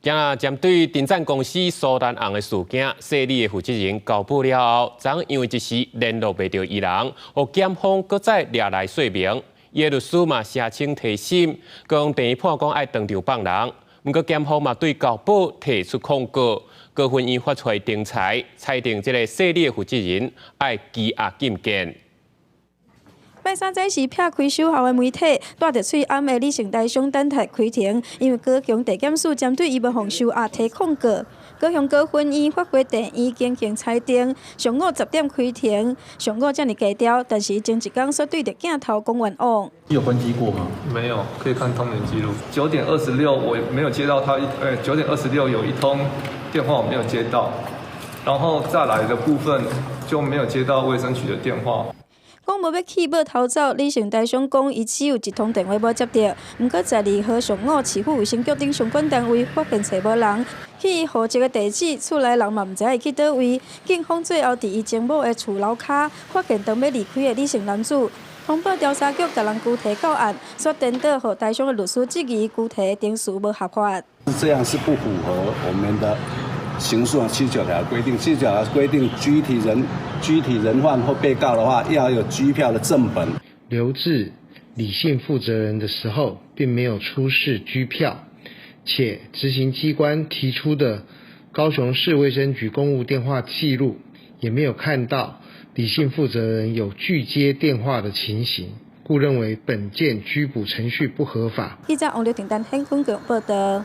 今仔針對停產公司蘇丹紅的事件，稅里的負責人交保了後，昨因為一時聯絡袂著伊人，予檢方閣再掠來說明。伊的律師嘛聲稱提審，講地院判講愛當場放人。毋過檢方嘛對交保提出控告，高分院發出定裁，裁定這個稅里的負責人愛羈押禁見。拜三早時拆開守候的媒體，帶著喙罨的李姓台商等待開庭，因為高雄地檢署針對伊無予收押提控告。高雄高分院發回地院經行裁定，上午10點開庭，上午遮爾低調，但是前一工煞對著鏡頭講冤枉。你有關機過嗎？沒有，可以看通聯記錄。9點26我沒有接到他一，9點26有一通電話我沒有接到，然後再來的部分就沒有接到衛生局的電話。講無欲棄保逃走，李姓台商講伊只有一通電話無接著。毋過十二號上午，市府衛生局等相關單位發現揣無人，去伊戶籍的地址，厝內人嘛毋知伊去佗位。警方最後佇伊前某的厝樓跤發現當欲離開的李姓男子，通報調查局共人拘提到案，煞顛倒予台商的律師質疑拘提程序無合法。這樣是不符合我們的刑訴79條規定，79條規定拘提人犯或被告的話，要有拘票的正本。留置李姓負責人的時候，並沒有出示拘票，且執行機關提出的高雄市衛生局公務電話記錄，也沒有看到李姓負責人有拒接電話的情形，故認為本件拘捕程序不合法。記者王劉婷丹、很坤強報道。